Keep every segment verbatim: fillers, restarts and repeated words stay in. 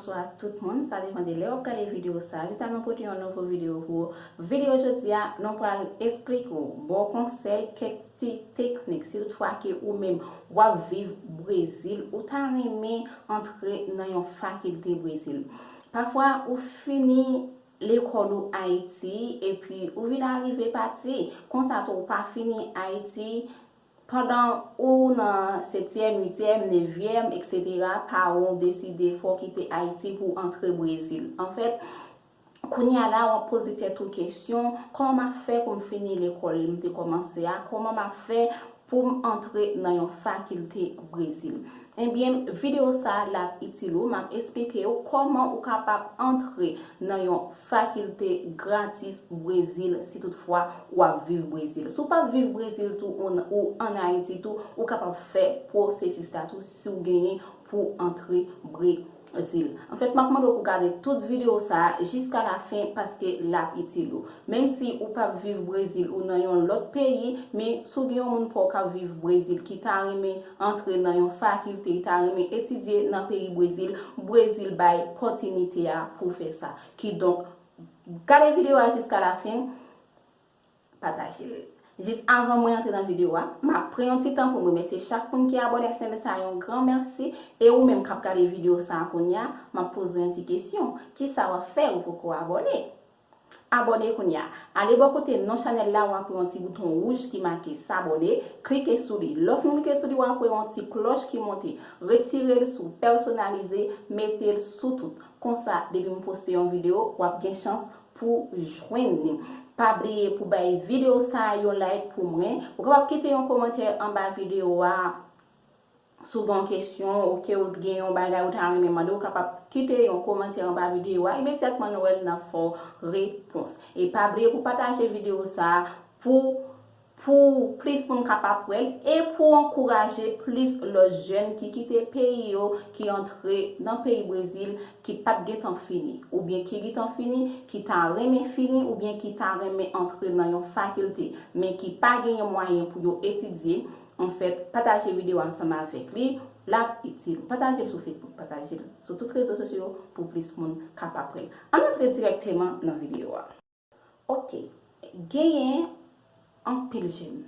Bonswa tout moun, sa depann de lè w ap gade videyo sa. Jodi a nou pote yon nouvo videyo pou ou. Videyo jodi a, nou pral esplike w, ba w konsèy, kèk ti teknik. Si toutfwa ke ou menm w ap viv Brezil, ou ta renmen antre nan yon fakilte Brezil. Pafwa, ou fini lekòl ou Ayiti, epi ou vin arive pati. Konsa tou, ou pa fini Ayiti, pandan ou nan setyèm, uityèm, nevyèm, etsetera, paran w deside fò w kite Ayiti pou w antre Brezil. Anfèt, kounye a la, w ap poze tèt ou kesyon, kòman m ap fè pou m fini lekòl m te kòmanse a? Kòman m ap fè pou m antre nan yon fakilte Brezil? Ebyen, videyo sa a l ap itil ou. M ap esplike w kòman ou kapab antre nan yon fakilte gratis Brezil si toutfwa w ap viv Brezil. Si w p ap viv Brezil tou, ou, ou ann Ayiti tou, ou kapab fè pwosesis la tou si w genyen pou antre Brezil. Anfèt, m ap mande w pou w gade tout videyo sa a jiska lafen paske l ap itil ou. Menm si ou p ap viv Brezil, ou nan yon lòt peyi, men si w gen yon moun pa w k ap viv Brezil ki ta renmen antre nan yon fakilte, ki ta renmen etidye nan peyi Brezil, Brezil bay pòtinite a pou fè sa. Kidonk, gade videyo a jiska lafen, pataje l. Jis anvan mwen antre nan videyo a, m ap pran yon ti tan pou m remèsye chak moun ki abòne ak chanèl sa a, yon gran mèsi. E ou menm k ap gade videyo sa a kounye a, m ap poze w yon ti kesyon. Kisa w ap fè ou poko abòne? Abòne kounye a. Ale bò kote non chanèl la, w ap wè yon ti bouton wouj ki make s'abonner. Klike sou li. Lè w fin klike sou li, w ap wè yon ti klòch ki monte. Retire l sou pèsonalize, mete l sou tout. Konsa, depi m poste yon videyo, w ap gen chans pou jwenn li. Pa bliye pou bay videyo sa a yon like pou mwen. Ou kapab kite yon kòmantè anba videyo a. Si w gen yon kesyon, oke, ou gen yon bagay ou ta renmen mande, ou kapab kite yon kòmantè anba videyo a. Imedyatman nou wè l, n ap fè w repons. E pa bliye pou pataje videyo sa a pou, pou plis moun kapab wè l e pou ankouraje plis lòt jèn ki kite peyi yo, ki antre nan peyi Brezil, ki pa t gentan fini, oubyen ki gentan fini, ki ta renmen fini, oubyen ki ta renmen antre nan yon fakilte, men ki pa genyen mwayen pou yo etidye. Anfèt, pataje videyo ansanm avèk li, l ap itil ou. Pataje l sou Facebook, pataje l sou tout rezo sosyo pou plis moun kapab wè l. Ann antre dirèkteman nan videyo a. Oke, genyen anpil jèn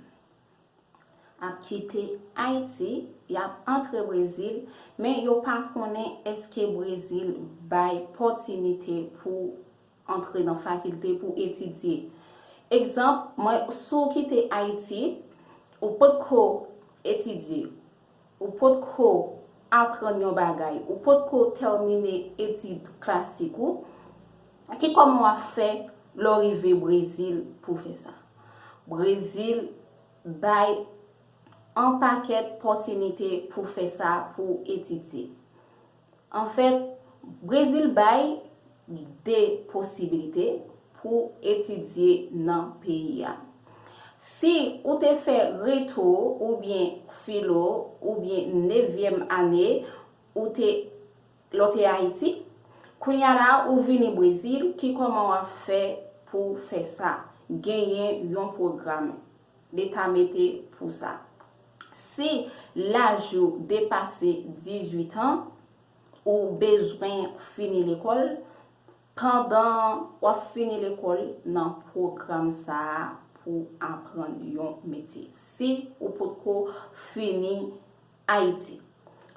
ap kite Ayiti, y ap antre Brezil, men yo pa konnen èske Brezil bay pòtinite pou antre nan fakilte, pou etidye. Egzanp, mwen, si w kite Ayiti, ou potko etidye, ou potko aprann yon bagay, ou potko tèmine etid klasik ou, ki kòman w ap fè lè w rive Brezil pou w fè sa? Brezil bay yon pakèt pòtinite pou w fè sa, pou w etidye. Anfèt, Brezil bay de posibilite pou w etidye nan peyi a. Si ou te fè reto oubyen filo oubyen nevyèm ane, ou te, lè w te Ayiti, kounye a la ou vini Brezil, ki kòman w ap fè pou w fè sa? Genyen yon pwogram Leta mete pou sa. Si laj ou depase dizuit an, ou bezwen fini lekòl. Pandan w ap fini lekòl nan pwogram sa a pou aprann yon metye. Si ou potko fini Ayiti.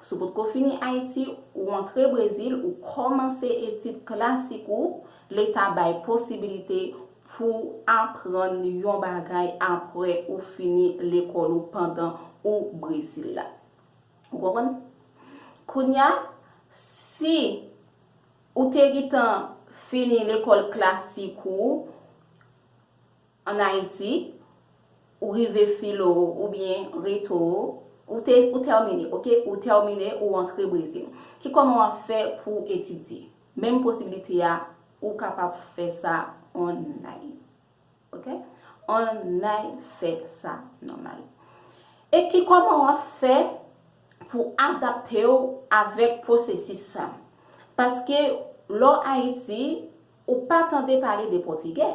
Si w potko fini Ayiti, ou antre Brezil, ou kòmanse etid klasik ou, Leta bay posibilite pou aprann yon bagay apre ou fini lekòl ou pandan ou Brezil la. Ou konprann? Kounye a, si ou te gentan fini lekòl klasik ou ann Ayiti, ou rive filo oubyen reto, ou te, ou tèmine, oke? Ou tèmine, ou antre Brezil. Ki kòman w ap fè pou etidye? Menm posibilite a, ou kapab fè sa online. Oke? Online, fè sa nòmal. E ki kòman w ap fè pou adapte w avèk pwosesis sa? Paske lè w Ayiti, ou pa tande pale de pòtigè.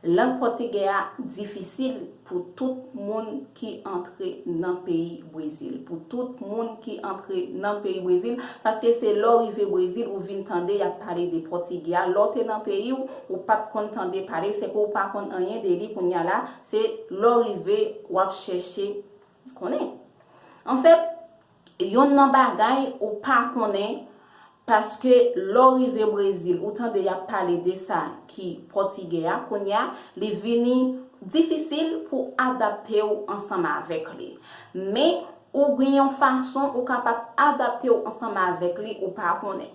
Lang pòtigè a difisil pou tout moun ki antre nan peyi Brezil. Pou tout moun ki antre nan peyi Brezil, paske se lè w rive Brezil, ou vin tande y ap pale de pòtigè a. Lè w te nan peyi w, ou pa t konn tande pale, se ke w pa konn anyen de li. Kounye a la, se lè w rive, w ap chèche konnen. Anfèt, yonn nan bagay ou pa konnen, paske lè w rive Brezil, ou tande y ap pale de sa ki pòtigè a, kounye a, li vini difisil pou adapte w ansanm avèk li. Men, ou gen yon fason ou kapab adapte w ansanm avèk li, ou pa konnen.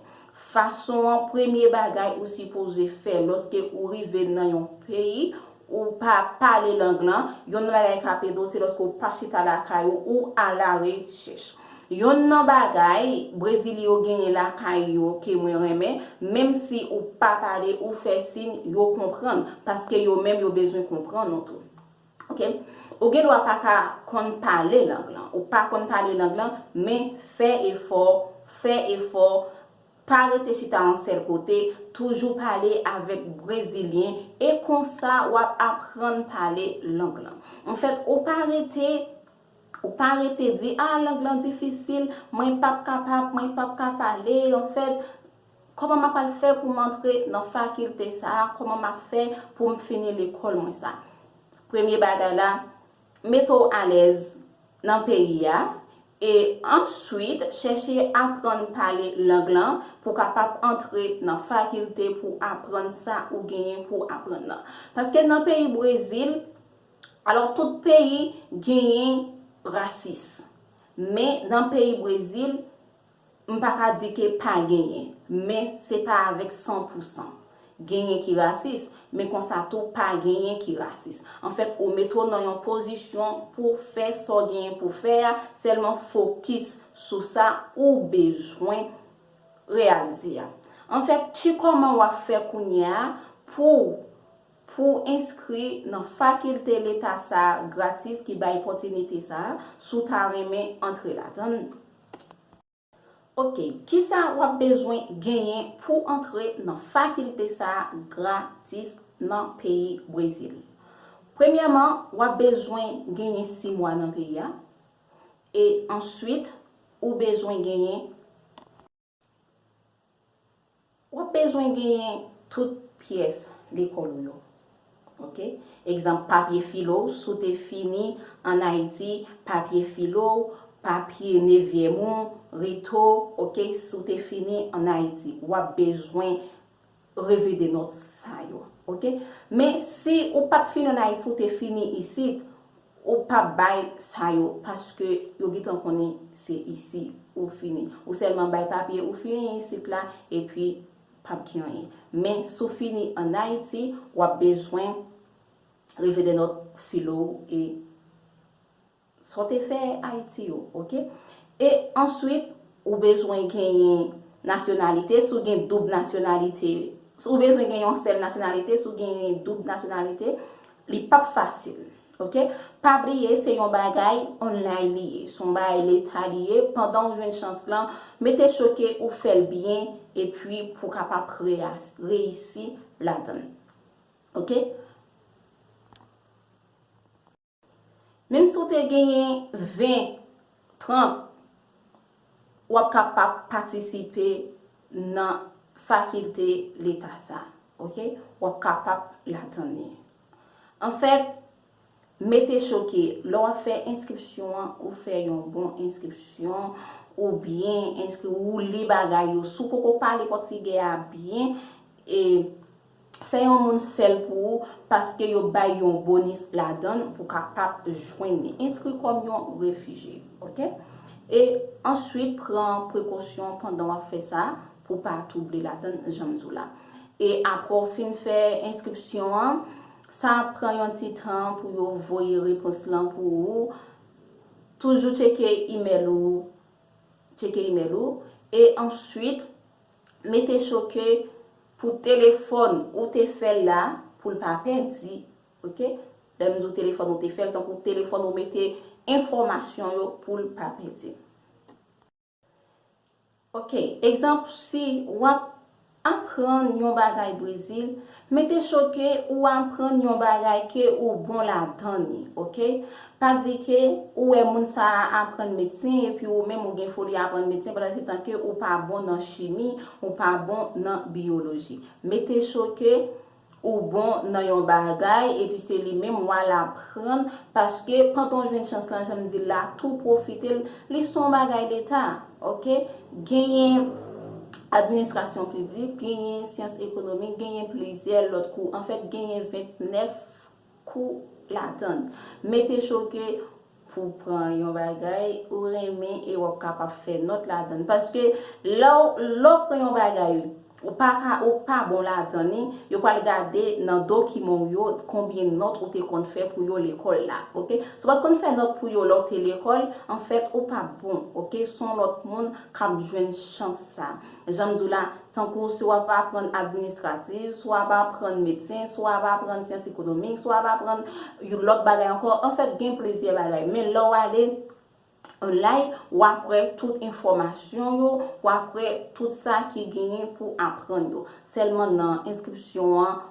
Fason an, premye bagay ou sipoze fè lòske ou rive nan yon peyi, ou pa pale lang lan, yonn nan bagay k ap ede w, se lòske w pa chita lakay ou, ou alarechèch. Yonn nan bagay Brezilyen yo genyen lakay yo ke mwen renmen, menm si ou pa pale, ou fè siy, yo konprann, paske yo menm yo bezwen konprann ou tou. Ok? Ou gen dwa pa ka konn pale lang lan, ou pa konn pale lang lan, men fè efò, fè efò, pa rete chita yon sèl kote, toujou pale avèk Brezilyen, e konsa w ap aprann pale lang lan. Anfèt, ou pa rete, ou pa rete di, "A, lang lan difisil, mwen p ap kapab, mwen p ap ka pale." Anfèt, kòman m ap al fè pou m antre nan fakilte sa a? Kòman m ap fè pou m fini lekòl mwen sa? Premye bagay la, mete w alèz nan peyi a, e answit chèche aprann pale lang lan pou w kapab antre nan fakilte pou aprann sa ou genyen pou aprann nan. Paske nan peyi Brezil, alò, tout peyi genyen rasis. Men nan peyi Brezil, m pa ka di ke pa genyen, men se pa avèk san pou san. Genyen ki rasis, men konsa tou pa genyen ki rasis. Anfèt, ou mete w nan yon pozisyon pou w fè sa w genyen pou w fè a, sèlman fokis sou sa ou bezwen reyalize a. Anfèt, ki kòman w ap fè kounye a pou, pou w enskri nan fakilte leta sa a gratis ki bay opòtinite sa a, si w ta renmen antre ladan l? Ok, kisa w ap bezwen genyen pou antre nan fakilte sa a gratis nan peyi Brezil? Premyèman, w ap bezwen genyen sis mwa nan peyi a. E answit, ou bezwen genyen, w ap bezwen genyen tout pyès lekòl ou yo. Ok? Egzanp, papye filo w, si w te fini ann Ayiti, papye filo w, papye nevyèm ou, reto, ok, si w te fini ann Ayiti, w ap bezwen reve de nòt sa yo, ok? Men si ou pa t fini ann Ayiti, ou te fini isit, ou p ap bay sa yo, paske yo gentan konnen se isi ou fini. Ou sèlman bay papye ou fini isit la, epi p ap gen anyen. Men si w fini ann Ayiti, w ap bezwen reve de nòt filo w e sa w te fè Ayiti yo, ok? E answit, ou bezwen genyen nasyonalite, si w gen doub nasyonalite, si w bezwen gen yon sèl nasyonalite, si w genyen doub nasyonalite, li p ap fasil, ok? Pa bliye, se yon bagay online li ye, se yon bagay leta li ye, pandan w jwenn chans lan, mete cho ke ou fè l byen, epi pou w kapab reyas-, reyisi ladan l, ok? Menm si w te genyen ven, trant, w ap kapab patisipe nan fakilte leta sa, ok? W ap kapab ladan li. Anfèt, mete cho ke lè w ap fè enskripsyon an, ou fè yon bon enskripsyon, ou byen enskri, ou li bagay yo. Si w poko pale pòtigè a byen, e fè yon moun fè l pou ou, paske yo bay yon bonis ladan l pou w kapab jwenn li. Enskri kòm yon refijye, ok? E answit, pran prekosyon pandan w ap fè sa pou w pa twouble ladan l, jan m di w la. E apre w fin fè enskripsyon an, sa ap pran yon ti tan pou yo voye repons lan pou ou. Toujou tcheke imèl ou, tcheke imèl ou, e answit, mete cho ke pou telefòn ou te fè l la, pou l pa pèdi, ok? Lè m di w telefòn ou te fè l, tankou telefòn ou mete enfòmasyon yo pou l pa pèdi. Ok, egzanp, si w ap aprann yon bagay Brezil, mete cho ke ou aprann yon bagay ke ou bon ladan li, oke? Pa di ke ou wè moun sa a aprann medsen epi ou menm ou gen foli aprann medsen pandan se tan ke ou pa bon nan chimi, ou pa bon nan biyoloji. Mete cho ke ou bon nan yon bagay epi se li menm w al aprann, paske pantan w jwenn chans lan, jan m di l la, tou pwofite l, li se yon bagay leta, oke? Genyen administrasyon piblik, genyen syans ekonomik, genyen plizyè lòt kou. Anfèt, genyen vennèf kou ladan l. Mete cho ke pou pran yon bagay ou renmen e w ap kapab fè nòt ladan l. Paske lè w, lè w pran yon bagay, ou pa ka, ou pa bon ladan li, yo pral gade nan dokiman w yo konbyen nòt ou te konn fè pou yo lekòl la, oke? Si w pa t konn fè nòt pou yo lè w te lekòl, anfèt, ou pa bon, oke? Se yon lòt moun k ap jwenn chans sa. Jan m di w la, tankou si w ap aprann administratif, si w ap aprann medsen, si w ap aprann syans ekonomik, si w ap aprann yon lòt bagay ankò, anfèt, gen plizyè bagay. Men lè w ale online, w ap wè tout enfòmasyon yo, w ap wè tout sa ki genyen pou aprann yo. Sèlman nan enskripsyon an,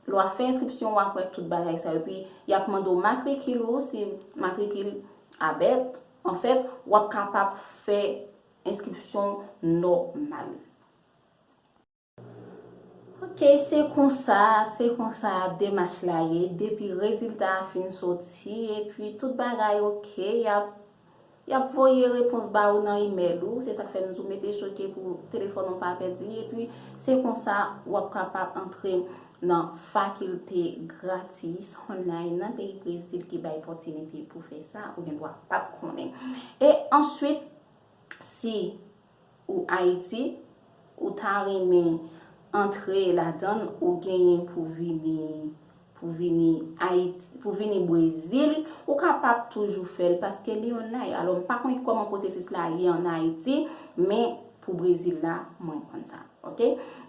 lè w ap fè enskripsyon, w ap wè tout bagay sa yo. Epi, y ap mande w matrikil ou, si matrikil a bèt, anfèt, w ap kapab fè enskripsyon nòmal. Ok, se konsa, se konsa demach la ye. Depi rezilta a fin soti, epi tout bagay ok, y ap, y ap voye repons ba ou nan imèl ou. Se sa k fè m di w mete cho ke pou telefòn ou pa pèdi. Epi, se konsa w ap kapab antre nan fakilte gratis online nan peyi Brezil ki bay opòtinite pou fè sa. Ou gen dwa pa t konnen. E answit, si ou Ayiti, ou ta renmen antre ladan l, ou genyen pou vini, pou vini Ayiti, pou vini Brezil, ou kapab toujou fè l paske li online. Alò, m pa konnen kòman pwosesis la ye an Ayiti, men pou Brezil la, mwen konn sa. Ok?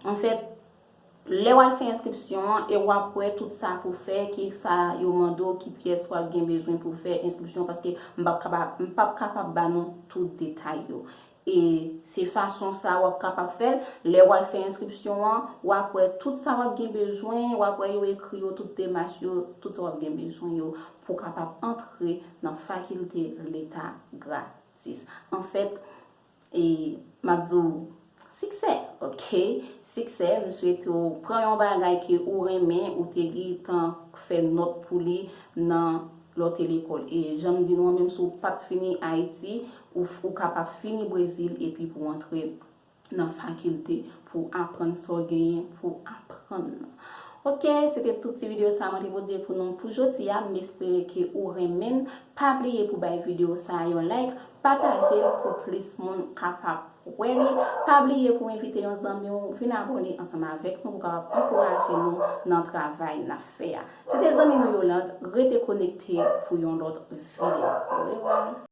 Anfèt, lè w al fè enskripsyon an, e w ap wè tout sa pou fè, ki sa yo mande w, ki pyès w ap gen bezwen pou fè enskripsyon, paske m p ap kapab, m p ap kapab ba nou tout detay yo. E se fason sa w ap kapab fè l. Lè w al fè enskripsyon an, w ap wè tout sa w ap gen bezwen, w ap wè yo ekri yo, tout demach yo, tout sa w ap gen bezwen yo pou w kapab antre nan fakilte leta gratis. Anfèt, e m ap di w siksè, ok? Siksè, m swete w pran yon bagay ke ou renmen, ou te gentan fè nòt pou li nan lè w te lekòl. E jan m di nou an, menm si w pa t fini Ayiti, ou, ou kapab fini Brezil epi pou w antre nan fakilte pou w aprann sa w genyen pou w aprann nan. Ok, se te tout ti videyo sa a mwen te pote pou nou pou jodi a. M espere ke ou renmen l. Pa bliye pou bay videyo sa a yon like, pataje l pou plis moun kapab wè li. Pa bliye pou w envite yon zanmi w vin abòne ansanm avèk nou pou w kapab ankouraje nou nan travay n ap fè a. Se te zanmi nou Yolande, rete konekte pou yon lòt videyo. Orevwa.